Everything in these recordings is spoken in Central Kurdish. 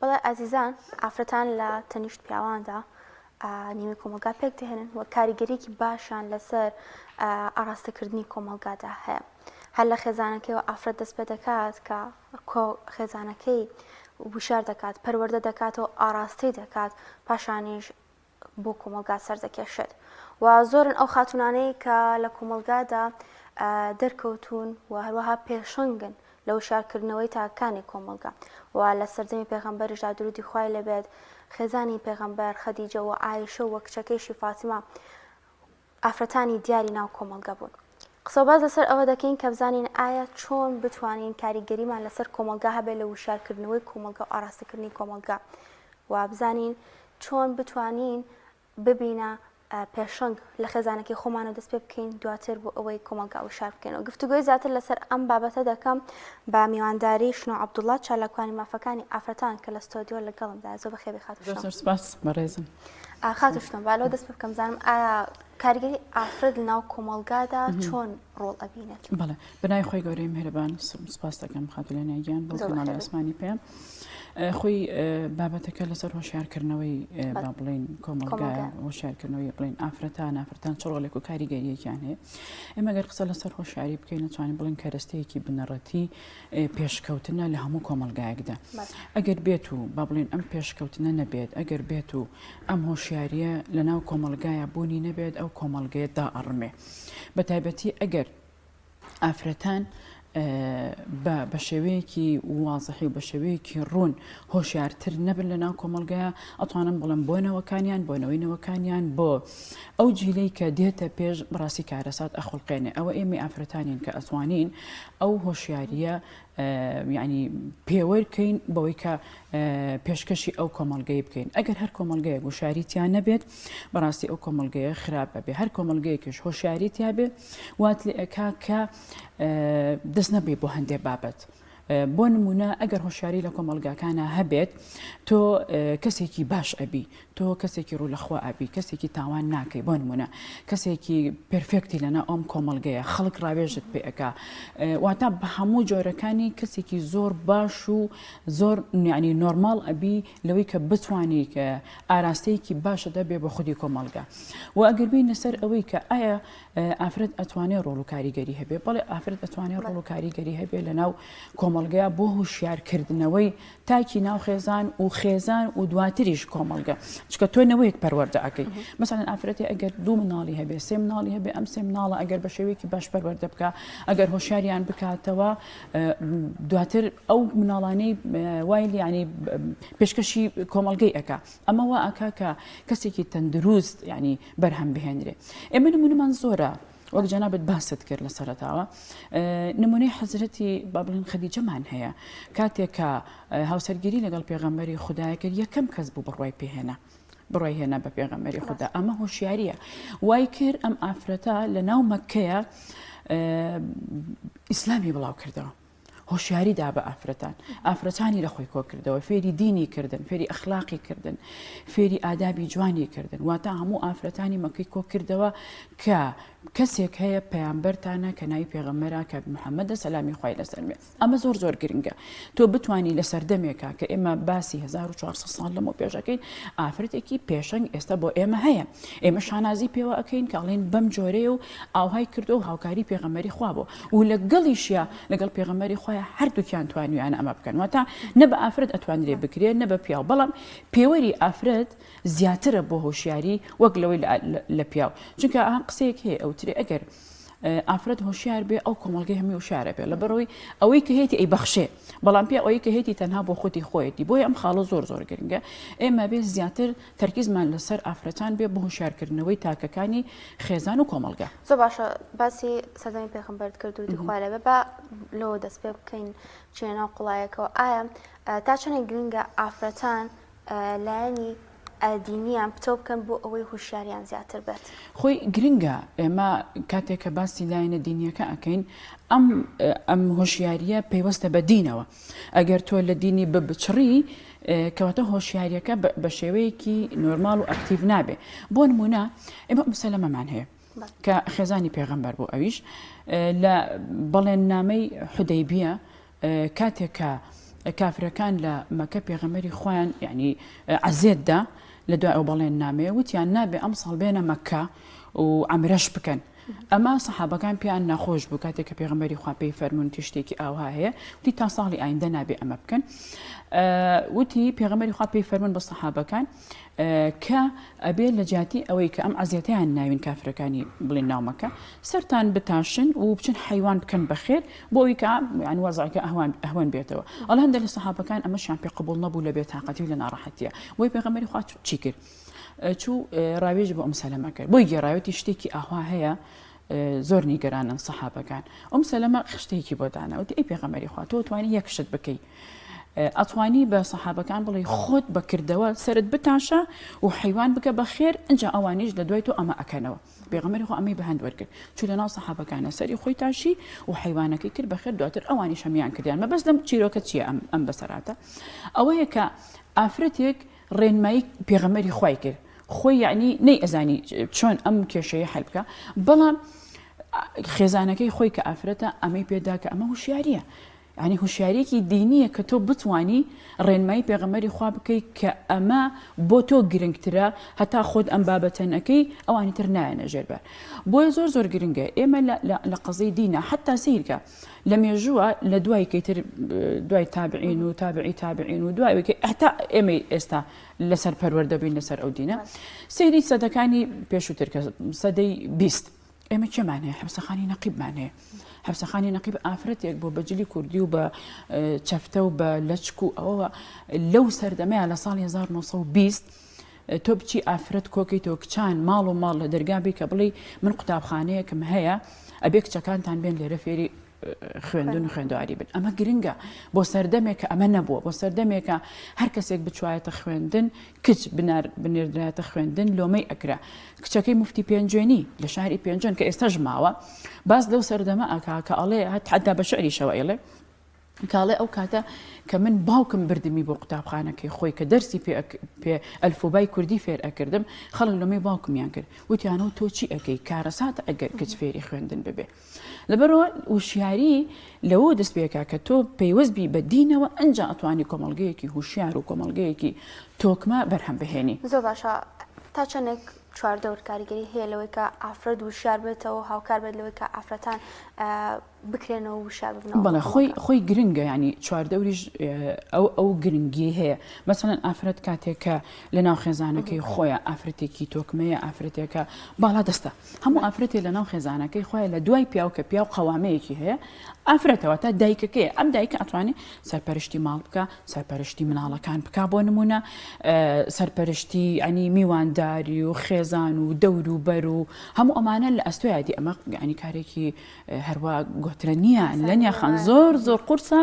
بەڵێ ئازیزان، ئافرەتان لە تەنیشت پیاواندا نیوەی کۆمەڵگا پێک دەهێنن و کاریگەریەکی باشیان لەسەر ئاڕاستەکردنی کۆمەڵگادا هەیە. هەر لە خێزانەکەیەوە ئافرەت دەست پێ دەکات کە خێزانەکەی وشار دەکات، پەروەردە دەکاتەوە، ئاڕاستەی دەکات، پاشانیش بۆ کۆمەڵگا سەردەکێشێت و زۆرن ئەو خاتونانەی کە لە کۆمەڵگادا دەرکەوتوون و هەروەها پێشەنگن لە وشارکردنەوەی تاکانی کۆمەڵگا و لە سەردەمی پێغەمبەریشدا درودی خوای لێبێت خێزانی پێغەمبەر خەدیجە و عایشە و کچەکەیشی فاتیمە ئافرەتانی دیاری ناو کۆمەڵگە بوون. قسەو باس لەسەر ئەوە دەکەین کە بزانین ئایا چۆن بتوانین کاریگەریمان لەسەر کۆمەڵگا هەبێت لە وشیارکردنەوەی کۆمەڵگا و ئاراستەکردنی کۆمەڵگا و بزانین چۆن بتوانین ببینە پێشەنگ لە خێزانەکەی خۆمانەوە دەست پێ بکەین دواتر بۆ ئەوەی کۆمەڵگا وشار بکەینەوە گفتوگۆی زیاتر لەسەر ئەم بابەتە دەکەم بە میوانداری شنۆ عەبدوڵڵا چالاکوانی مافەکانی ئافرەتان کە لە ستۆدیۆ لەگەڵمدا زۆر بەخێربێی خاتوو شنۆ. زۆر سپاس بەڕێزم. خاتوو شنۆ با لەوە دەست پێ بکەم بزانم ئایا کاریگەری ئافرەت لەناو کۆمەڵگادا چۆن ڕۆڵ ئەبینێت؟ بەڵێ بەناوی خۆی گەورەی میهرەبان سپاس دەکەم خاتوو لێنا گیان بۆ کەناڵی ئاسمانی پێ. خۆی بابەتەکە لەسەر هۆشیارکردنەوەی با بڵین کۆمەڵگا هۆشیارکردنەوەی بڵین ئافرەتان ئافرەتان چ ڕۆڵێک و کاریگەریەکیان هەیە ئێمە گەر قسە لەسەر هۆشیاری بکەین نەتوانین بڵین کەرەستەیەکی بنەڕەتی پێشکەوتنە لە هەموو کۆمەڵگایەکدا ئەگەر بێت و با بڵێن ئەم پێشکەوتنە نەبێت ئەگەر بێت و ئەم هۆشیاریە لە ناو کۆمەڵگایە بوونی نەبێت ئەو کۆمەڵگەیە دائەڕمێ بە تایبەتی ئەگەر ئافرەتان بە شێوەیەکی وازحی و بە شێوەیەکی ڕوون هۆشیارتر نەبن لە ناو کۆمەڵگەیە ئەتوانم بڵێم بۆ نەوەکانیان بۆ نەوەی نەوەکانیان بۆ ئەو جیلەی کە دێتە پێش بەڕاستی کارەسات ئەخوڵقێنێ ئەوە ئێمەی ئافرەتانین کە ئەتوانین ئەو هۆشیاریە یعنی پێوەر کەین بەوەی کە پێشکەشی ئەو کۆمەڵگەی بکەین ئەگەر هەر کۆمەڵگەیەک هۆشیاری تیا نەبێت بەڕاستی ئەو کۆمەڵگەیە خراپ بەبێ هەر کۆمەڵگەیەکیش هۆشیاری تیا بێ وات لێ ئەکا کە دەست نەبێ بۆ هەندێ بابەت. بۆ نمونە ئەگەر هۆشیاری لە کۆمەڵگاکانە هەبێت تۆ کەسێکی باش ئەبی تۆ کەسێکی ڕوو لەخوا ئەبی کەسێکی تاوان ناکەی بۆ نمونە کەسێکی perfect ی لەنا ئەم کۆمەڵگەیە خەڵک ڕاوێژت پێ ئەکا واتا بە هەموو جۆرەکانی کەسێکی زۆر باش و زۆر یعنی نۆرماڵ ئەبی لەوەی کە بتانی کە ئاراستەیەکی باشە دەبێ بە خودی کۆمەڵگا و ئەگەر بینە سەر ئەوەی کە ئایا ئافرەت ئەتوانێ ڕۆڵ و کاریگەری هەبێ؟ بەڵێ ئافرەت ئەتوانێ ڕۆڵ و کاریگەری هەبێ لە ناو کۆمەڵگەیا بۆ هوشیارکردنەوەی تاکی ناو خێزان و خێزان و دواتریش کۆمەڵگە چکە تۆ نەوەیەک پەروەردە ئەکەی مەسەلەن ئافرەتی ئەگەر دوو مناڵی هەبێ سێ مناڵی هەبێ ئەم سێ مناڵە ئەگەر بە شێوەیەکی باش پەروەردە بکە ئەگەر هۆشیاریان بکاتەوە دواتر ئەو مناڵانەی وای یعنی پێشکەشی کۆمەڵگەی ئەکا ئەمە وا ئەکا کە کەسێکی تەندروست یعنی بەرهەم بهێنرێ ئێمە نمونەمان زۆرە وەک جەنابت باست کرد لە سەرەتاوە نمونەی حەزرەتی با بڵێن خەدیجەمان هەیە کاتێک کە هاوسەرگیری لەگەڵ پێغەمبەری خودایە کرد یەکەم کەس بوو بڕوای پێهێنا بڕای هێنا بە پێغەمبەری خودا ئەمە هۆشیاریە وای کرد ئەم ئافرەتە لە ناو مەکەیە ئیسلامی بڵاو کردەوە هۆشیاری دا بە ئافرەتان، ئافرەتانی لە خۆی کۆکردەوە، فێری دینی کردن، فێری ئەخلاقی کردن، فێری ئادابی جوانی کردن، واتە هەموو ئافرەتانی مەکەی کۆکردەوە کە کەسێک هەیە پەیامبەرتانە کە ناوی پێغەمبەرە کە محەممەدە سەلامی خوای لەسەر بێ. ئەمە زۆر زۆر گرنگە تۆ بتانی لە سەردەمێکا کە ئێمە باسی 1400 ساڵ لەمەو پێشەکەین ئافرەتێکی پێشەنگ ئێستا بۆ ئێمە هەیە ئێمە شانازی پێوە ئەکەین کە ئەڵێن بەم جۆرەیە و ئاوهای کردو و هاوکاری پێغەمبەری خوا بوو و لەگەڵیشیا لەگەڵ پێغەمبەری خوایە هەردووکیان توانیویانە ئەمە بکەن واتە نە بە ئافرەت ئەتوانرێ بکرێ نە بە پیاو بەڵام پێوەری ئافرەت زیاترە بۆ هۆشیاری وەک لەوەی لە پیاو چونکە ئەها قسەیەک هەیە ئەوترێ ئەگەر ئافرەت هۆشیار بێ ئەو کۆمەڵگەی هەمووی هۆشیارە بێ لەبەرەوەی ئەوەی کە هێتی ئەی بەخشێ بەڵام پێ ئەوەی کە هێتی تەنها بۆ خودی خۆیەتی بۆیە ئەم خاڵە زۆر زۆر گرنگە ئێمە بێ زیاتر تەرکیزمان لەسەر ئافرەتان بێ بۆ هۆشیارکردنەوەی تاکەکانی خێزان و کۆمەڵگە. زۆر باشە باسی سەردەمی پێغەمبەرت کرد درودی خوای لێ بێ با لەوە دەست پێ بکەین بچینە ناو قوڵایەکەوە ئایا تا چەندێک گرنگە ئافرەتان لایەنی دینیان پتەو بکەن بۆ ئەوەی هوشیاریان زیاتر بێت؟ خۆی گرنگە ئێمە کاتێک کە باسی لایەنە دینیەکە ئەکەین ئەم ئەم هۆشیاریە پەیوەستە بە دینەوە ئەگەر تۆ لە دینی ببچڕی کەواتە هۆشیاریەکە بە شێوەیەکی نۆرماڵ و ئەکتیڤ نابێ بۆ نمونە ئێمە ئوم سەلەمەمان هەیە کە خێزانی پێغەمبەر بوو ئەویش لە بەڵێن نامەی حودەیبیە کاتێک کە. کافرەکان لە مەکە پێغەمبەری خۆیان یعنی عەزێت دا لە دوای ئەو بەڵێن نامەیە وتیان نابێ ئەمساڵ بێنە مەکە و عەمرەش بکەن. ئەمە سەحابەکان پێیان ناخۆش بوو کاتێک کە پێغەمبەری خوا پێی فەرموون وتی شتێکی ئاوها هەیە وتی تا ساڵی ئایندە نابێ ئەمە بکەن وتی پێغەمبەری خوا پێی فەرموون بە سەحابەکان کە ئەبێ لە جیاتی ئەوەی کە ئەم عەزیەتەیان ناوین کافرەکانی بڵێن ناومەکە سەرتان بتاشن و بچن حیوان بکەن بەخێر بۆ ئەوی کە یان وەزعەکە ئەهوان ئەهوەن بێتەوە ئەڵ هەندێک لە سەحابەکان ئەمەشیان پێ قبوڵ نەبوو لە بێتاقەتی و لە ناڕەحەتیە بۆی پێغەمبەری خوا چی کرد چوو ڕاوێژ بۆ ئوم سەلەمە کرد بۆی گێڕاوێتی شتێکی ئاوا هەیە زۆر نیگەرانن سەحابەکان ئوم سەلەمە خشتێکی بۆ دانا وتی ئەی پێغەمبەری خوا تۆ توانی یەک شت بکەی ئەتوانی بە سەحابەکان بڵێ خۆت بەکردەوە سرت بتاشە و حیوان بکە بە خێر ئەجا ئەوانیش لە دوای تۆ ئەمە ئەکەنەوە پێغەمبەری خوا ئەمەی بە هەند وەرگرت چوو لەناو سەحابەکانە سەری خۆی تاشی و حیوانەکەی کرد بە خێر دواتر ئەوانیش هەمیان کردیان مەبەست لەم چیرۆکە چییە ئەم ئەم بەسەراتە ئەوەیە کە ئافرەتێک ڕێنمایی پێغەمبەری خوای کرد خۆی یعنی نەی ئەزانی چۆن ئەم کێشەیە حل بکە بەڵام خێزانەکەی خۆی کە ئافرەتە ئەمەی پێدا کە ئەمە هوشیاریە یعنی هوشیارێکی دینیە کە تۆ بتانی ڕێنمایی پێغەمبەری خوا بکەیت کە ئەمە بۆ تۆ گرنگترە هەتا خۆت ئەم بابەتە نەکەی ئەوانی تر نایەنە ژێربار بۆیە زۆر زۆر گرنگە ئێمە لە قەزەی دینە حتا سیرکە لە مێژووە لە دوای کەیتر دوای تابعین و تابعی تابعین و دوای کە هەتا ئێمەی ئێستا لەسەر پەروەردە بین لەسەر ئەو دینە سەیری سەدەکانی پێشووتر کە سەدەی 20 ئێمە کێمان هەیە حەبسەخانی نەقیبمان هەیە حەبسەخانی نەقیب ئافرەتێک بۆ بەجلی کوردی و بە چەفتە و بە لەچک و ئەوە لەو سەردەمەیە لە ساڵی 1920 تۆ بچی ئافرەت کۆکەیتەوە کچان ماڵ و ماڵ لە دەرگا بی کە بڵێی من قوتابخانەیەکم هەیە ئەبێ کچەکانتان بێن لێرە فێری خوێندن و خوێندواری بن ئەمە گرنگە بۆ سەردەمێک کە ئەمە نەبووە بۆ سەردەمێکە هەر کەسێک بچوایەتە خوێندن کچ بنار بنێردرایەتە خوێندن لۆمەی ئەکرا کچەکەی مفتی پێنجوێنی لە شاری پێنجوێن کە ئێستاش ماوە باس لەو سەردەمە ئەکا کە ئەڵێ هەتا بە شعریشەوە ئەڵێ کاڵێ ئەو کاتە کە من باوکم بردمی بۆ قوتابخانەکەی خۆی کە دەرسی پێ پێ ئەلفوبای کوردی فێر ئەکردم خەڵک لەمەی باوکمیان کرد وتیانەوە تۆ چی ئەەکەی کارەساتە ئەگەر کچ فێری خوێندن ببێ لەبەرەوە وشیاری لەوە دەست پێکا کە تۆ پەیوەست بی بە دینەوە ئەنجا ئەتوانی کۆمەڵگەیەکی هوشیار و کۆمەڵگەیەکی تۆکمە بەرهەم بهێنی. زۆر باشە تا چەندێک چواردەور کاریگەری هەیە لەوەی کە ئافرەت وشیار بێتەوە هاوکار بێت لەوەی کە ئافرەتان بکرێنەوە و وشیار ببنەوە. بەڵێ خۆی خۆی گرنگە ینی چواردەوریش ئەو ئەو گرنگی هەیە مەسەلەن ئافرەت کاتێک کە لە ناو خێزانەکەی خۆیان ئافرەتێکی تۆکمەیە ئافرەتێکە باڵا دەستە هەموو ئافرەتێ لە ناو خێزانەکەی خۆیان لە دوای پیاو کە پیاو قەوامەیەکی هەیە ئافرەتەوە تا دایکەکەی ئەم دایکە ئەتوانێت سەرپەرشتی ماڵ بکە سەرپەرشتی مناڵەکان بک بۆ نمونە سەرپەرشتی ئەنی میوانداری و خێزان و دەور و بەر و هەموو ئەمانە لە ئەستۆیادی ئەمە ینی کارێکی هەروا گۆترە نییە لەنیا خان زۆر زۆر قورسە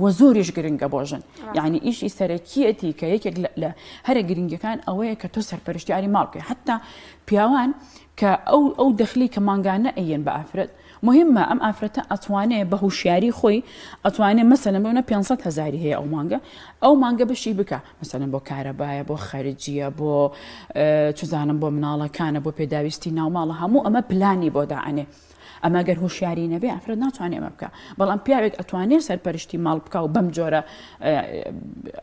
و زۆریش گرنگە بۆ ژن یعنی ئیشی سەرەکیەتی کە یەکێک لە هەرە گرنگەکان ئەوەیە کە تۆ سەرپەرشتیاری ماڵ بکەی حتا پیاوان کە ئەو ئەو دەخلی کە مانگانە ئەیەن بە ئافرەت مهمە ئەم ئافرەتە ئەتوانێ بە هوشیاری خۆی ئەتوانێ مەسەلەن بۆ 500 هزاری هەیە ئەو مانگە ئەو مانگە بەشی بکە مەسەلەن بۆ کارەبایە بۆ خەرجیە بۆ چزانم بۆ مناڵەکانە بۆ پێداویستی ناوماڵە هەموو ئەمە پلانی بۆ دائەنێ ئەمە گەر هۆشیاری نەبێ ئافرەت ناتوانێ ئەمە بکە بەڵام پیاوێک ئەتوانێ سەرپەرشتی ماڵ بکە و بەم جۆرە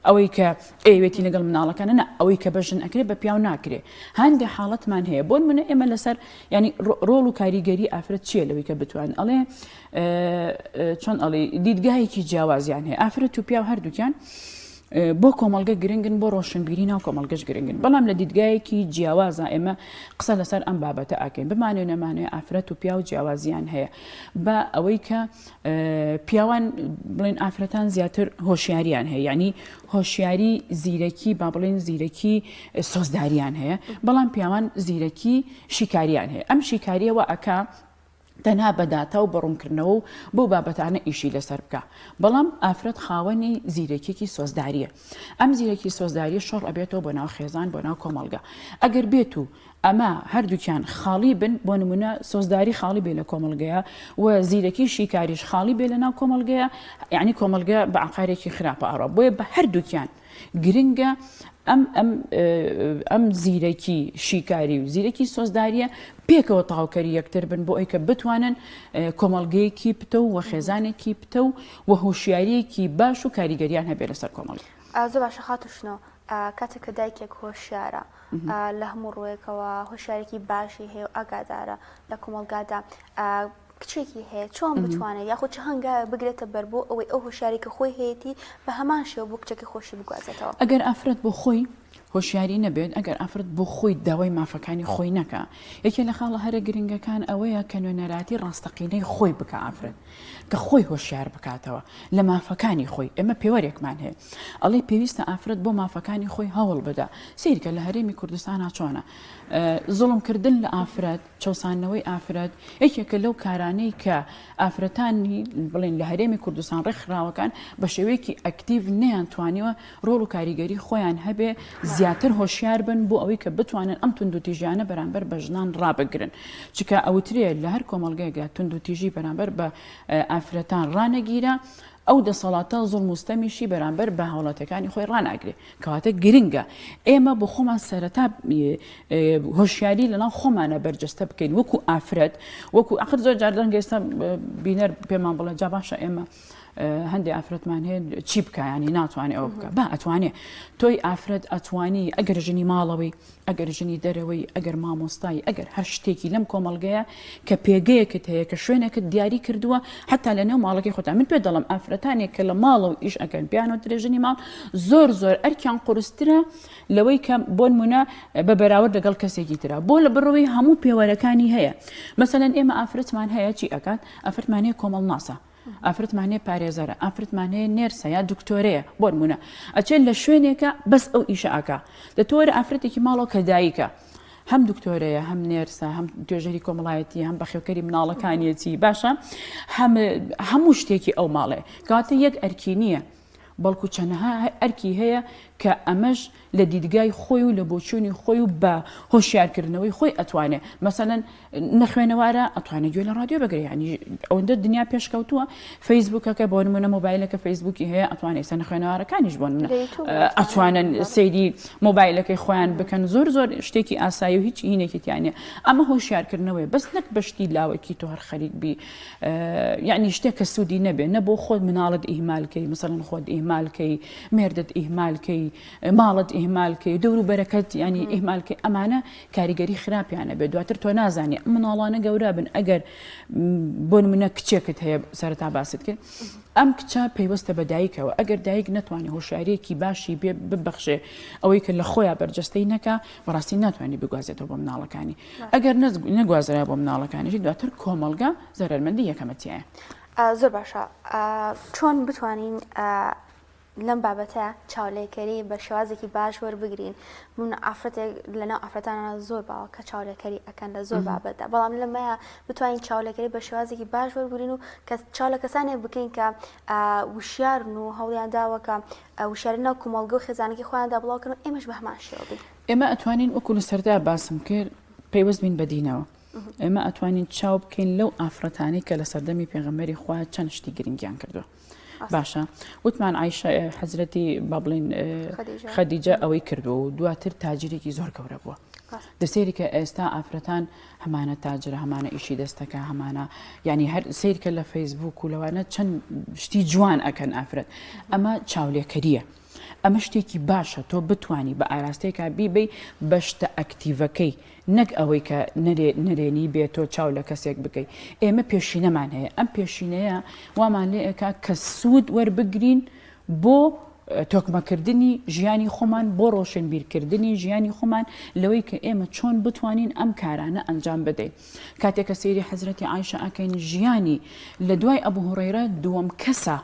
ئەوەی کە ئەوێتی لەگەڵ مناڵەکانە نە ئەوەی کە بەژن ئەکرێ بە پیاو ناکرێ هەندێک حاڵەتمان هەیە بۆن منە ئێمە لەسەر ینی ڕۆڵ و کاریگەری ئافرەت چییە لەوەی کە بتوان ئەڵێ چۆن ئەڵێ دیدگایەکی جیاوازیان هەیە ئافرەت و پیاو هەردووکیان بۆ کۆمەڵگە گرنگن بۆ ڕۆشنبیری ناو کۆمەڵگەش گرنگن بەڵام لە دیدگایەکی جیاوازە ئێمە قسە لەسەر ئەم بابەتە ئاکەین بمانێ نەمانێ ئافرەت و پیاو جیاوازیان هەیە بە ئەوەی کە پیاوان بڵێن ئافرەتان زیاتر هۆشیاریان هەیە یعنی هۆشیاری زیرەکی با بڵێن زیرەکی سۆزداریان هەیە بەڵام پیاوان زیرەکی شیکاریان هەیە ئەم شیکاریەوە ئەک تەنها بە داتا و بە ڕوونکردنەوە و بەو بابەتانە ئیشی لەسەر بکا. بەڵام ئافرەت خاوەنی زیرەکیەکی سۆزداریە. ئەم زیرەکی سۆزداریە شۆڕ ئەبێتەوە بۆ ناو خێزان بۆ ناو کۆمەڵگە. ئەگەر بێت و ئەمە هەردووکیان خاڵی بن بۆ نمونە سۆزداری خاڵی بێ لە کۆمەڵگەیە و زیرەکی شیکاریش خاڵی بێ لە ناو کۆمەڵگەیە یعنی کۆمەڵگە بە عقارێکی خراپە ئەڕۆ بۆیە بە هەردووکیان. گرنگە ئەم ئەم ئەم زیرەکی شیکاری و زیرەکی سۆزداریە پێکەوە تەواوکەری یەکتر بن بۆ ئەوی کە بتوانن کۆمەڵگەیەکی پتە و خێزانێکی پتە و و هۆشیاریەکی باش و کاریگەریان هەبێ لەسەر کۆمەڵگە. زۆر باشە خاتوو شنۆ، کاتێک کە دایکێک هۆشیارە لە هەموو ڕوویەکەوە هۆشیارێکی باشی هەیە و ئاگادارە لە کۆمەڵگادا کچێکی هەیە چۆن بتوانێت یاخود چ هەنگاوێک بگرێتە بەر بۆ ئەوەی ئەو هۆشیاری کە خۆی هەیەی بە هەمان شێوە بۆ کچەکەی خۆشی بگوازێتەوە؟ ئەگەر ئافرەت بۆ خۆی هۆشیاری نەبێت، ئەگەر ئافرەت بۆ خۆی داوای مافەکانی خۆی نەکا، یەکێ لە خاڵە هەرە گرنگەکان ئەوەیە کە نوێنەرایەتی ڕاستەقینەی خۆی بکا ئافرەت کە خۆی هۆشیار بکاتەوە لە مافەکانی خۆی، ئێمە پێوەرێکمان هەیە ئەڵێ پێویستە ئافرەت بۆ مافەکانی خۆی هەوڵ بدا، سەیرکە لە هەرێمی کوردستانا چۆنە زوڵم کردن لە ئافرەت، چەوساندنەوەی ئافرەت یەکێکە لەو کارانەی کە ئافرەتانی بڵێن لە هەرێمی کوردستان ڕێکخراوەکان بە شێوەیەکی ئەکتیڤ نەیانتوانیوە ڕۆڵ و کاریگەری خۆیان هەبێ زیاتر هۆشیار بن بۆ ئەوەی کە بتوانن ئەم توندوتیژیانە بەرامبەر بە ژنان ڕابگرن چکە ئەوترێ لە هەر کۆمەڵگەیەکدا توندوتیژی بەرامبەر بە ئافرەتان ڕانەگیرا ئەو دەسەڵاتە زوڵم و ستەمیشی بەرامبەر بە هاوڵاتیەکانی خۆی ڕاناگرێ. کەواتە گرنگە ئێمە بۆ خۆمان سەرەتا هۆشیاری لەناو خۆمانە بەرجەستە بکەین وەکو ئافرەت وەکو ئەخر زۆر جار دەنگ ئێستا بینەر پێمان بڵێ جا باشە ئێمە هەندێک ئافرەتمان هەیە چی بکە ینی ناتوانێت ئەوە بکە با ئەتوانێ تۆی ئافرەت ئەتوانی ئەگەر ژنی ماڵەوەی ئەگەر ژنی دەرەوەی، ئەگەر مامۆستای، ئەگەر هەر شتێکی لەم کۆمەڵگەیە کە پێگەیەکت هەیە، کە شوێنێکت دیاری کردووە، حەتا لە نێو ماڵەکەی خۆتان. من پێت دەڵێم ئافرەتانێک کە لە ماڵەوە ئیش ئەکەن، پێیان وترێ ژنی ماڵ، زۆر زۆر ئەرکیان قورسترە لەوەی کە بۆ نموونە بە بەراورد لەگەڵ کەسێکی ترا. بۆ لە بڕەوەی هەموو پێوەرەکانی هەیە. مەسەلەن ئێمە ئافرەتمان هەیە چی ئەکات؟ ئافرەتمان هەیە کۆمەڵناسە. ئافرەتمان هەیە پارێزەرە، ئافرەتمان هەیە نێرسە یا دکتۆرەیە، بۆنمونە ئەچێت لە شوێنێکە بەس ئەو ئیشە ئەکا. دە تۆ وەرە ئافرەتێکی ماڵەوە کە دایکە هەم دکتۆرەیە هەم نێرسە هەم توێژەری کۆمەڵایەتی هەم بەخێوکەری مناڵەکانیەتی باشە هەم هەموو شتێکی ئەو ماڵێ کەواتە یەک ئەرکی نییە بەڵکو چەنەها ئەرکی هەیە کە ئەمەش لە دیدگای خۆی و لە بۆچوونی خۆی و بە هۆشیارکردنەوەی خۆی ئەتوانێ مەسەلەن نەخوێنەوارە ئەتوانێ گوێ لە ڕادیۆ بگرێ یعنی ئەوەندە دنیا پێشکەوتووە فەیسبوکەکە بۆ نمونە مۆبایلەکە فەیسبوکی هەیە ئەتوانێ ئێستا نەخوێنەوارەکانیش بۆ نمونە ئەتوانن سەیری مۆبایلەکەی خۆیان بکەن زۆر زۆر شتێکی ئاسایی و هیچ هینێکی تیانە ئەمە هۆشیارکردنەوەی بەس نەک بەشتی لاوەکی تۆ هەر خەریک بی یەعنی شتێک کە سوودی نەبێ نە بۆ خۆت مناڵت ئیهمال کەی مثلەن خۆت ئیهمال کەی مێردت ئیهمال کەی ماڵت ئیهمال کەی دەور و بەرەکەت ینی ئیهمال کەی ئەمانە کاریگەری خراپیان نەبێت دواتر تۆ نازانی ئەم مناڵانە گەورە بن ئەگەر بۆ نمونە کچێکت هەیە سەرەتا باست کرد ئەم کچە پەیوەستە بە دایکەوە ئەگەر دایک نەتوانێت هۆشیاریەکی باشی بێ ببەخشێ ئەوەی کە لە خۆیان بەرجەستەی نەکا بەڕاستی ناتوانێت بگوازێتەوە بۆ مناڵەکانی ئەگەر نەگوازرا بۆ مناڵەکانیشی دواتر کۆمەڵگا زەرەرمەندی یەکەمە تیایە. زۆر باشە چۆن بتوانین لەم بابەتە چاولێکەری بە شێوازێکی باش وەربگرین من ئافرەتێک لەناو ئافرەتانە زۆر باوە کە چاولێکەری ئەکەن لە زۆر بابەتدا بەڵام لەمەیە بتوانین چاولێکەری بە شێوازێکی باش وەربگرین و کە چاو لە کەسانێک بکەین کە وشیارن و هەوڵیان داوە کە وشیاری ناو کۆمەڵگە و خێزانەکەی خۆیاندا بڵاوکەن و ئێمەش بە هەمان شێوە بین. ئێمە ئەتوانین وەکو لە سەردا باسم کرد پەیوەست بین بە دینەوە ئێمە ئەتوانین چاو بکەین لەو ئافرەتانەی کە لە سەردەمی پێغەمبەری خوا چەند شتی گرنگیان کردووە باشە وتمان عیشە حەزرەتی با بڵین خەدیجە ئەوەی کردووە و دواتر تاجرێکی زۆر گەورە بووە دەسێری کە ئێستا ئافرەتان هەمانە تاجرە هەمانە ئیشی دەستەکە هەمانە یعنی هەر سیرکە لە فەیسبوک و لەوانە چەند شتی جوان ئەکەن ئافرەت ئەمە چاولێکەریە ئەمە شتێکی باشە تۆ بتوانی بە ئاراستەیەکا بیبەی بە شتە ئەکتیڤەکەی نەک ئەوەی کە نەرێ نەرێنی بێ تۆ چاو لە کەسێک بکەی ئێمە پێشینەمان هەیە ئەم پێشینەیە وامان لێ ئەکا کە سوود وەربگرین بۆ تۆکمەکردنی ژیانی خۆمان بۆ ڕۆشنبیرکردنی ژیانی خۆمان لەوەی کە ئێمە چۆن بتوانین ئەم کارانە ئەنجام بدەین کاتێک کە سەیری حەزرەتی عایشە ئەکەین ژیانی لە دوای ئەبوو هوڕەیرە دووەم کەسە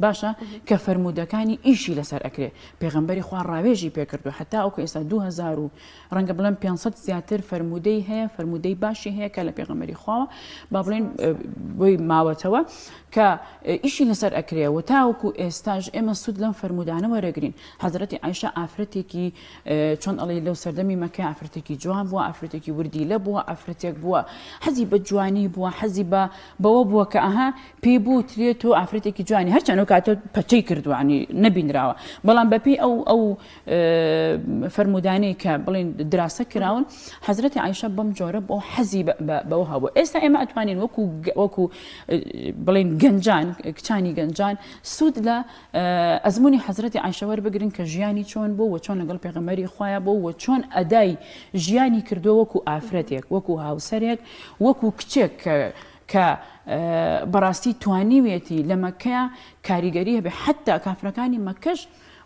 باشە کە فەرموودەکانی ئیشی لەسەر ئەکرێ پێغەمبەری خوا ڕاوێژی پێکردو حتا ئەو کە ئێستا 2000 و ڕەنگە بڵێم 500 زیاتر فەرموودەی هەیە فەرموودەی باشی هەیە کە لە پێغەمبەری خواوە با بڵێن بۆی ماوەتەوە کە ئیشی لەسەر ئەکرێ و تاوەکو ئێستاش ئێمە سوود لەم فەرموودانە وەرەگرین حەزرەتی عایشە ئافرەتێکی چۆن ئەڵێی لەو سەردەمی مەکە ئافرەتێکی جوان بووە ئافرەتێکی وردیلە بووە ئافرەتێک بووە حەزی بە جوانی بووە حەزی بە بەوە بووە کە ئەها پێی بوترێت تۆ ئافرەتێکی جوانی هەرچەند ئەو کاتە پەچەی کردووە ینی نەبینراوە بەڵام بەپێی ئەو ئەو فەرموودانەی کە بڵێن دراسە کراون حەزرەتی عیشە بەم جۆرە بۆ حەزی بەوە هەبوو ئێستا ئێمە ئەتوانین وەکو وەکو بڵێن گەنجان کچانی گەنجان سوود لە ئەزمموی حەزرەتی عیشە وەربگرن کە ژیانی چۆن بوو و چۆن لەگەڵ پێغەمبەری خوایە بوو و چۆن ئەدای ژیانی کردووە وەکو ئافرەتێک وەکو هاوسەرێک وەکو کچێک کە کە بەڕاستی توانیویەتی لە مەکەیە کاریگەری هەبێ حتا کافرەکانی مەکەش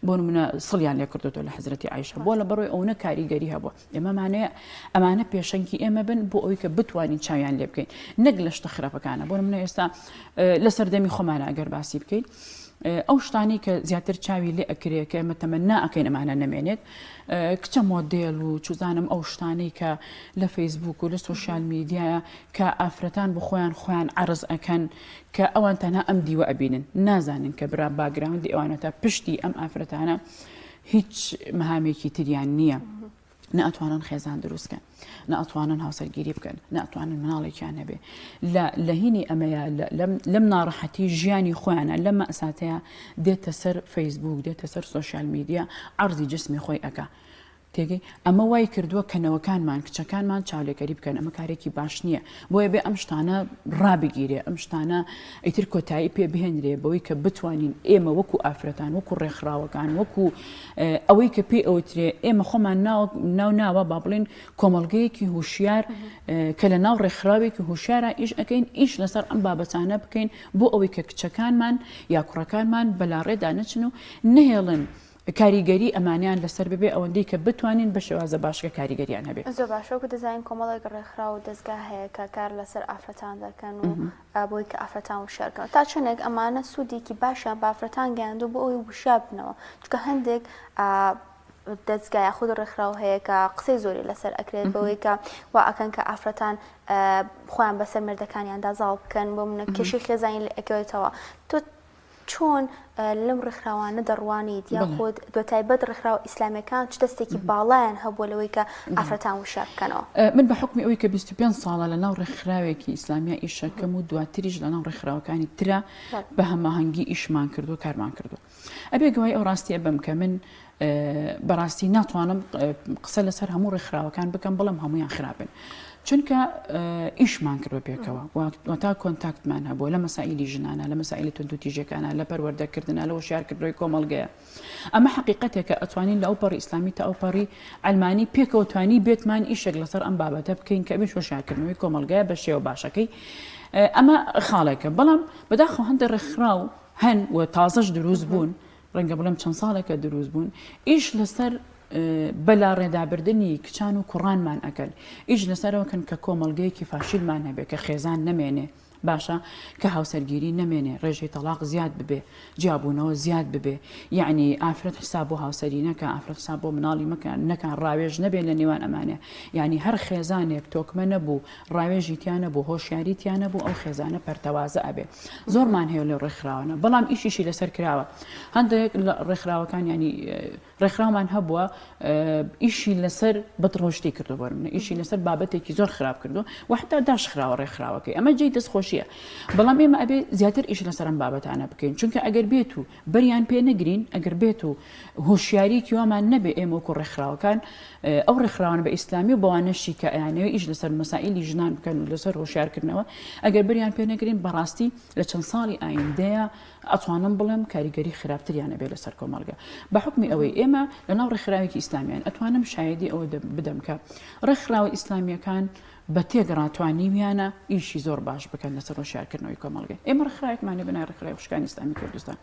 بۆ نمونە سڵیان لێ کردوتەوە لە حەزرەتی عیشە بۆ لە بەڕۆی ئەوە کاریگەری هەبووە ئێمەمانەیە ئەمانە پێشەنگی ئێمە بن بۆ ئەوی کە بتوانین چاویان لێ بکەین نەک لە شتە خراپەکانە بۆ منە ئێستا لە سەردەمی خۆمانە ئەگەر باسی بکەین ئەو شتانی کە زیاتر چاوی لێ ئەکرێ کە ئێمە تەمەنا ئەکەین ئەمانە نەمێنێت کچە مۆدێل و چوزانم ئەو شتانەی کە لە فەیسبوک و لە سۆشیال میدیایە کە ئافرەتان بۆ خۆیان خۆیان عەرز ئەکەن کە ئەوان تەنها ئەم دیوە ئەبینن نازانن کە برا background ی ئەوانە تا پشتی ئەم ئافرەتانە هیچ مەهامێکی تریان نییە نە ئەتوانن خێزان دروستکەن نە ئەتوانن هاوسەرگیری بکەن نە ئەتوانن مناڵێکیان هەبێ لە لە هینی ئەمەیە لەم ناڕەحەتی ژیانی خۆیانە لەم مەساتەیە دێتە سەر فەیسبوک دێتە سەر سۆشیال میدیا عەرزی جسمی خۆی ئەکا تێگەی؟ ئەمە وای کردووە کە نەوەکانمان، کچەکانمان چاولێکەری بکەن، ئەمە کارێکی باش نییە، بۆیە بێ ئەم شتانە ڕابگیرێ، ئەم شتانە ئیتر کۆتایی پێ بهێنرێ بەوەی کە بتوانین ئێمە وەکو ئافرەتان، وەکو ڕێکخراوەکان، وەکو ئەوەی کە پێی ئەوترێ ئێمە خۆمان ناو ناوە با بڵێین کۆمەڵگەیەکی هوشیار کە لە ناو ڕێکخراوێکی هوشیارا ئیش ئەکەین، ئیش لەسەر ئەم بابەتانە بکەین بۆ ئەوەی کە کچەکانمان یا کوڕەکانمان بەلاڕێدا نەچن و نەهێڵن کاریگەری ئەمانەیان لەسەر ببێ ئەوەندەی کە بتوانین بە شێوازە باشەکە کاریگەریان هەبێ. زۆر باشە وەکو دەزانین کۆمەڵێک ڕێکخراو و دەزگا هەیە کە کار لەسەر ئافرەتان دەکەن و بۆی کە ئافرەتان وشیار کەنەوە تا چەندێک ئەمانە سوودێکی باشیان بە ئافرەتان گەیاندووە بۆ ئەوەی وشیار بنەوە چونکە هەندێک دەزگا یاخود ڕێکخراو هەیە کە قسەی زۆری لەسەر ئەکرێت بەوەی کە وا ئەکەن کە ئافرەتان خۆیان بەسەر مێردەکانیاندا زاڵ بکەن بۆ منە کێشەی خێزانی لێ ئەکەوێتەوە تۆ چۆن لەم ڕێکخراوانە دەڕوانیت یاخود بەتایبەت ڕێکخراوە ئیسلامیەکان چ دەستێکی باڵایان هەبووە لەوەی کە ئافرەتان وشیار بکەنەوە؟ من بە حوکمی ئەوەی کە 25 ساڵە لە ناو ڕێکخراوێکی ئیسلامیا ئیشەکەم و دواتریش لە ناو ڕێکخراوەکانی ترا بە هەماهەنگی ئیشمان کردو کارمان کردو ئەبێ گوای ئەو ڕاستیە بم کە من بەڕاستی ناتوانم قسە لەسەر هەموو ڕێکخراوەکان بکەم بڵم هەمویان خراپن چونکە ئیشمان کردوە پێکەوە وتا کۆنتاکتمان هەبووە لە مەسائیلی ژنانە لە مەسائیلی توندوتیژیەکانە لە پەروەردەکردنە لە هۆشیارکردنەوەی کۆمەڵگەیە ئەمە حقیقەتێکە ئەتوانین لە ئەوپەڕی ئیسلامی تا ئەوپەڕی عەلمانی پێکەوە توانی بێتمان ئیشێک لەسەر ئەم بابەتە بکەین کە ئەویش هۆشیارکردنەوەی کۆمەڵگەیە بە شێوە باشەکەی ئەمە خاڵێکە بەڵام بەداخەوە هەندێک ڕێکخراو هەن و تازەش دروست بوون ڕەنگە بڵێم چەند ساڵێکە دروست بوون ئیش لەسەر بەلاڕێدابردنی کچان و کوڕانمان ئەکەن ئیش لەسەرەوە کەن کە کۆمەڵگەیەکی فاشیلمان هەبێ کە خێزان نەمێنێ باشە کە هاوسەرگیری نەمێنێ ڕێژەی تەڵاق زیاد ببێ جیابوونەوە زیاد ببێ یعنی ئافرەت حساب بۆ هاوسەری نەکە ئافرەت حساب بۆ مناڵی مەکە نەکان ڕاوێژ نەبێ لە نێوان ئەمانە یعنی هەر خێزانێک تۆکمە نەبوو ڕاوێژی تیا نەبوو هۆشیاری تیا نەبوو ئەو خێزانە پەرتەوازە ئەبێ زۆرمان هەیە لەو ڕێکخراوانە بەڵام ئیشیشی لەسەر کراوە هەندێک لە ڕێکخراوەکان ینی ڕێکخراومان هەبووە ئیشی لەسەر بەدڕۆشتی کردو بۆ منە ئیشی لەسەر بابەتێکی زۆر خراپ کردو و حتا داشخراوە ڕێکخراوەکەی ئەمە جێی دەستخۆشیە بەڵام ئێمە ئەبێ زیاتر ئیش لەسەر ئەم بابەتانە بکەین چونکە ئەگەر بێت و بەریان پێ نەگرین ئەگەر بێت و هۆشیاریکی وامان نەبێ ئێمە وەکو ڕێکخراوەکان ئەو ڕێکخراوانە بە ئیسلامی و بەوانەشی کە ئەیانەوێ ئیش لەسەر مەسائیلی ژنان بکەن و لەسەر هۆشیارکردنەوە ئەگەر بەریان پێ نەگرین بەڕاستی لە چەند ساڵی ئایندەیە ئەتوانم بڵێم کاریگەری خراپتریان ئەبێ لەسەر کۆمەڵگە بە حوکمی ئەوەی ئێمە لەناو ڕێکخراوێکی ئیسلامیان ئەتوانم شایدی ئەوە بدەم کە ڕێکخراوە ئیسلامیەکان بە تێگڕا توانیویانە ئیشی زۆر باش بکەن لەسەر هۆشیارکردنەوەی کۆمەڵگە ئێمە ڕێکخراوێکمان هەیە بە ناوی ڕێکخراوی خوشکانی ئیسلامی کوردستان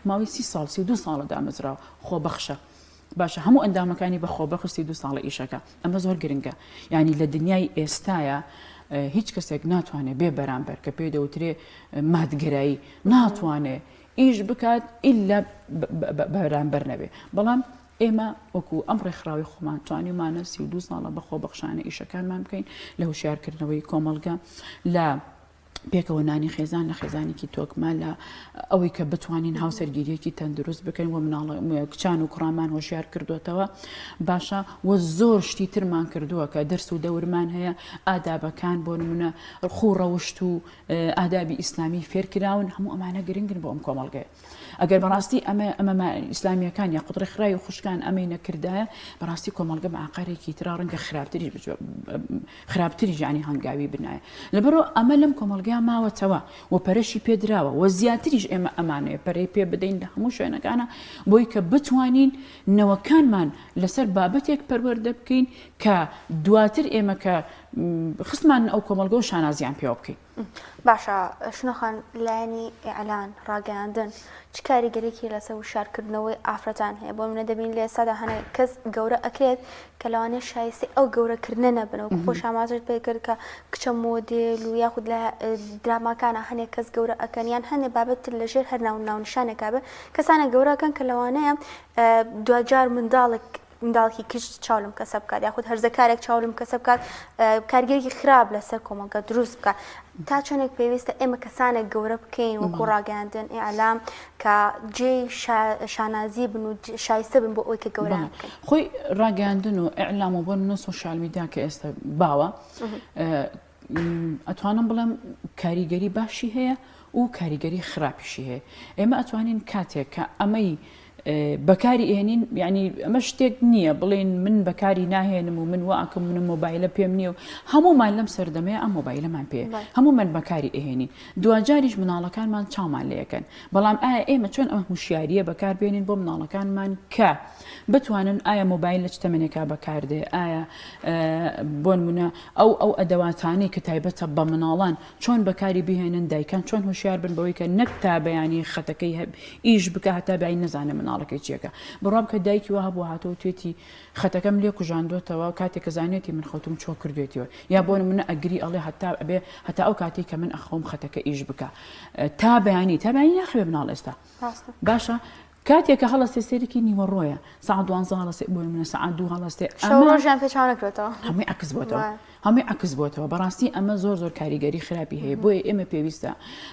ماوەی 30 ساڵ 32 ساڵە دامەزراوە خۆبەخشە باشە هەموو ئەندامەکانی بە خۆبەخش 32 ساڵە ئیشەکە ئەمە زۆر گرنگە یعنی لە دنیای ئێستاە هیچ کەسێک ناتوانێت بێ بەرامبەر کە پێی دەوترێ مادگەرایی ناتوانێ ئیش بکات ئیلا بەرامبەر نەبێ بەڵام ئێمە وەکو ئەم ڕێکخراوی خۆمان توانیومانە 32 ساڵە بە خۆبەخشانە ئیشەکانمان بکەین لە هوشیارکردنەوەی کۆمەڵگە لە. پێکەوە نانی خێزان لە خێزانێکی تۆکمە لە ئەوەی کە بتوانین هاوسەرگیریەکی تەندروست بکەین و مناڵ کچان و کوڕانمان هۆشیار کردوتەوە باشە و زۆر شتی ترمان کردووە کە دەرس و دەورمان هەیە ئادابەکان بۆ نمونە خوو ڕەوشت و ئادابی ئیسلامی فێرکراون هەموو ئەمانە گرنگن بۆ ئەم کۆمەڵگەیە ئەگەر بەڕاستی ئەمە ئەمە ئیسلامیەکان یا قوتڕێکخراوی خوشکان ئەمەی نەکردایە بەڕاستی کۆمەڵگە بە ئاقارێکی ترا ڕەنگە خراپتریش بچوە خراپتریش یانی هەنگاوی بنایە لەبەرئەوە ئەمە لەم کۆمەڵگەیا ماوەتەوە و پەرەشی پێدراوە و زیاتریش ئێمە ئەمانەوێ پەرەی پێ بدەین لە هەموو شوێنەکانە بۆی کە بتوانین نەوەکانمان لەسەر بابەتێک پەروەردە بکەین کە دواتر ئێمە کە خستمان ئەو کۆمەڵگە و شانازیان پێوە بکەین. باشە شنۆ خان لایەنی ئیعلان، ڕاگەیاندن، چ کاریگەریەکی لەسەر وشیارکردنەوەی ئافرەتان هەیە؟ بۆ نمونە دەبینین لە ئێستادا هەنێک کەس گەورە ئەکرێت کە لەوانەیە شایستەی ئەو گەورەکردنە نەبن وەکو خۆش ئاماژەت پێ کرد کە کچە مۆدێل و یاخود لە دراماکانە هەنێک کەس گەورە ئەکەن یان هەنێ بابەت تر لەژێر هەر ناو ناونیشانێکا بێ کەسانە گەورە ئەکەن کە لەوانەیە دواجار منداڵێک منداڵێکی کچ چاو لەم کەسە بکات یاخود هەرزەکارێک چاو لەم کەسە بکات کارگەرێکی خراپ لەسەر کۆمەڵگە دروست بکات تا چەندێک پێویستە ئێمە کەسانێک گەورە بکەین وەکو ڕاگەیاندن ئیعلام کە جێی شانازی بن و شایستە بن بۆ ئەوەی کە گەورەیان بکەین. خۆی ڕاگەیاندن و ئیعلام و بۆ نمونە سۆشیال میدیا کە ئێستا باوە ئەتوانم بڵێم کاریگەری باشی هەیە و کاریگەری خراپیشی هەیە ئێمە ئەتوانین کاتێک کە ئەمەی بەکاری ئێنین یعنی ئەمە شتێک نییە بڵێن من بەکاری ناهێنم و من واکەم منم مۆبایلە پێم نییە و هەمومان لەم سەردەمەیە ئەم مۆبایلەمان پێ هەموو من بەکاری ئەهێنین دواجاریش مناڵەکانمان چاومان لەکەن بەڵام ئایا ئێمە چۆن ئەم هوشیاریە بەکار بێنین بۆ مناڵەکانمان کە بتوانن ئایا مۆبایل لە چ تەمەنێکا بەکاردێ ئایا بۆنمونە ئەو ئەو ئەدەواتانەی کە تایبەتە بە مناڵان چۆن بەکاری بهێنن دایکان چۆن هۆشیار بن بەوەی کە نەک تا بەیانی خەتەکەی هەب ئیش بکە هەتا بەیانی نەزانێ مناڵەکەی چیەکە بڕوا بکە دایکی وا هەبوو هاتەوە توێتی خەتەکەم لێ کوژاندۆتەوە کاتێک کە زانێتی من خەوتم چۆ کردوێتیەوە یا بۆ نمونە ئەگری ئەڵێ هەتا ئەبێ هەتا ئەو کاتێک کە من ئەخەوم خەتەکە ئیش بکە تا بەیانی تا بەیانی ناخەوێ مناڵ ئێستا باشە کاتێک کە هەڵەستێ سەیرێکی نیوەڕۆیە سەعات دوانزە هەڵەستێ بۆ نمونە سەعات دوو هەڵەستێ شەو ئەمە ڕۆژیان پێچەوانە کرۆتەوە. هەمووی عەکس بۆتەوە هەمووی عەکس بۆتەوە بەڕاستی ئەمە زۆر زۆر کاریگەری خراپی هەیە بۆیە ئێمە پێویستە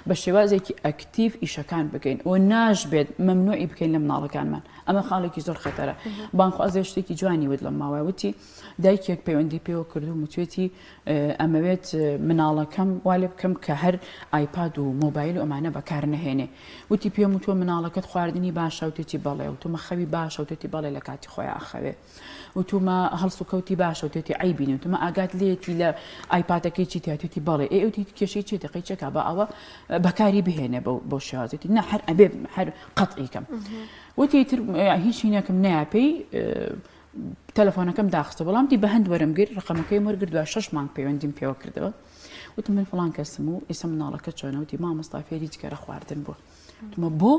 بە شێوازێکی ئەکتیڤ ئیشەکان بکەین و ناشبێت مەمنوعی بکەین لە مناڵەکانمان ئەمە خاڵێکی زۆر خەتەرە بانگخوازێ شتێکی جوانی وت لەم ماوەیە وتی دایکێک پەیوەندی پێوە کردووم وتوێتی ئەمەوێت مناڵەکەم وا لێ بکەم کە هەر ئایپاد و مۆبایل و ئەمانە بەکار نەهێنێ وتی پێم وتووە مناڵەکەت خواردنی باشە وتێتی بەڵێ وتومە خەوی باشە وتێتی بەڵێ لە کاتی خۆی ئاخەوێ وتومە هەڵسوکەوتی باشە وتێتی عەیبی نیە وتومە ئاگات لێتی لە ئایپادەکەی چی تیاتێتی بەڵێ ئێ وتی کێشەی چیە دەقەی چێکا بە ئەوە بەکاری بهێنێ بەو شێوازێتی نە هەر ئەبێ هەر قەتعی کەم وتی تر هیچ هینێکم نەیا پێی تەلەفۆنەکەم داخستە بەڵام دی بەهەند وەرم گرت ڕقەمەکەی وەرگرت دوای شەش مانگ پەیوەندیم پێوە کردەوە وتم من فڵان کەسم و ئێستا مناڵەکە چۆنە وتی مامۆستا فێری جگەرە خواردن بووە وتمە بۆ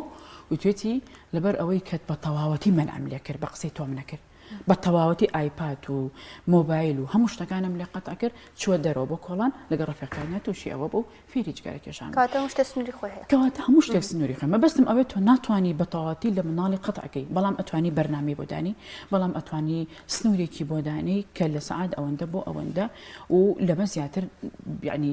وتێتی لەبەر ئەوەی کە بە تەواوەتی مەنعم لێ کرد بە قسەی تۆم نەکرد بە تەواوەتی ئایپاد و مۆبایل و هەموو شتەکانم لێ قەتع کرد چووە دەرەوە بۆ کۆڵان لەگەڵ ڕەفیقەکانیا تووشی ئەوە بوو فێری جگەرە کێشان بوو. کەواتە هەموو شتێک سنووری خۆی هەیە. کەواتە هەموو شتێک سنووری خۆی مەبەستم ئەوەیە تۆ ناتوانی بە تەواوەتی لە مناڵی قەتع کەی بەڵام ئەتوانی بەرنامەی بۆ دانی بەڵام ئەتوانی سنوورێکی بۆ دانی کە لە سەعات ئەوەندە بۆ ئەوەندە و لەمە زیاتر یعنی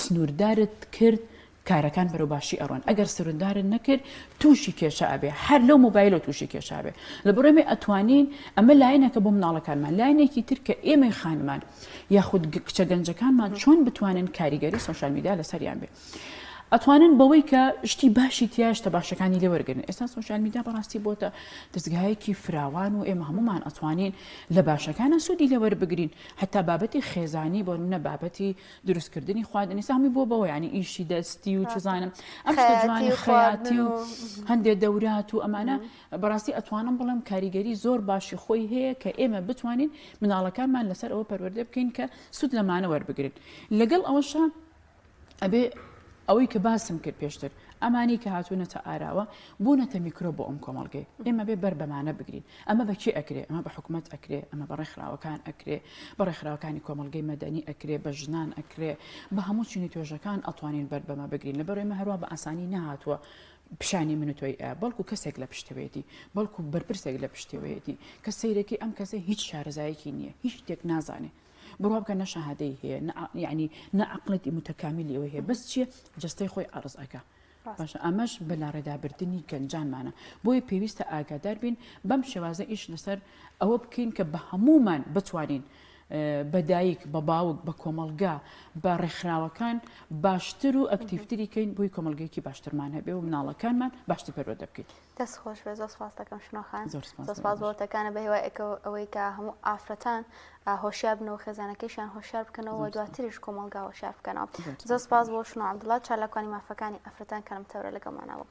سنووردارت کرد کارەکان بەرەو باشی ئەڕۆن ئەگەر سروندارت نەکرد تووشی کێشە ئەبێ هەر لەو مۆبایلەوە تووشی کێشە ئەبێ لە بڕێمێ ئەتوانین ئەمە لایەنەکە بۆ مناڵەکانمان لایەنێکی تر کە ئێمەی خانمان یاخود کچە گەنجەکانمان چۆن بتوانن کاریگەری سۆشیال میدیا لەسەریان بێ ئەتوانن بەوەی کە شتی باشی تیا شتە باشەکانی لێ وەرگن ئێستا سۆشیال میدیا بەڕاستی بۆتە دەستگایەکی فراوان و ئێمە هەمومان ئەتوانین لە باشەکانە سوودی لێ وەربگرین حتا بابەتی خێزانی بۆ نمونە بابەتی دروستکردنی خواردن ئێستا هەمووی بۆ بەوە یعنی ئیشی دەستی و چزانم ئەم شتە جوانی خەیاتی و هەندێک دەورات و ئەمانە بەڕاستی ئەتوانم بڵێم کاریگەری زۆر باشی خۆی هەیە کە ئێمە بتوانین مناڵەکانمان لەسەر ئەوە پەروەردە بکەین کە سوود لەمانە وەربگرن لەگەڵ ئەوەشە ئەبێ ئەوەی کە باسم کرد پێشتر ئەمانی کە هاتوونەتە ئاراوە بوونەتە میکرۆ بۆ ئەم کۆمەڵگەی ئێمە بێ بەر بەمانە بگرین ئەمە بە کێ ئەکرێ ئەمە بە حکومەت ئەکرێ ئەمە بە ڕێکخراوەکان ئەکرێ بە ڕێکخراوەکانی کۆمەڵگەی مەدەنی ئەکرێ بە ژنان ئەکرێ بە هەموو چینی توێژەکان ئەتوانین بەر بەمە بگرین لەبەر ئێمە هەروە بە ئاسانی نەهاتووە پیشانی من و تۆی ئە بەڵکو کەسێک لە پشتەوەیەتی بەڵکو بەرپرسێک لە پشتەوەیەتی کە سەیرەکەی ئەم کەسە هیچ شارەزایەکی نییە هیچ شتێک نازانێ. بڕوا بکە نە شەهادەی هەیە نە یعنی نە عقلێتی متەکامیلی ئەوەی هەیە بەس چییە جەستەی خۆی عەرز ئەکا باشە ئەمەش بە لاڕێدابردنی گەنجانمانە بۆیە پێویستە ئاگادار بین بەم شێوازە ئیش لەسەر ئەوە بکەین کە بە هەمومان بتوانین بە دایک بە باوک بە کۆمەڵگا بە ڕێکخراوەکان باشتر و ئەکتیڤتری کەین بۆی کۆمەڵگەیەکی باشترمان هەبێ و مناڵەکانمان باشتر پەروەردە بکەین. دەست خۆش بێ زۆر سپاس دەکەم شنۆ خان زۆر سپاس زۆر سپاس بۆ وتەکانە بە هیوای ئەوەی کە هەموو ئافرەتان هۆشیار بنەوە خێزانەکەیشیان هۆشیار بکەنەوە و دواتریش کۆمەڵگا هۆشیار بکەنەوە زۆر سپاس بۆ شنۆ عەبدوڵا چالاکوانی مافەکانی ئافرەتان کە لەم تەورە لەگەڵمانە بوو.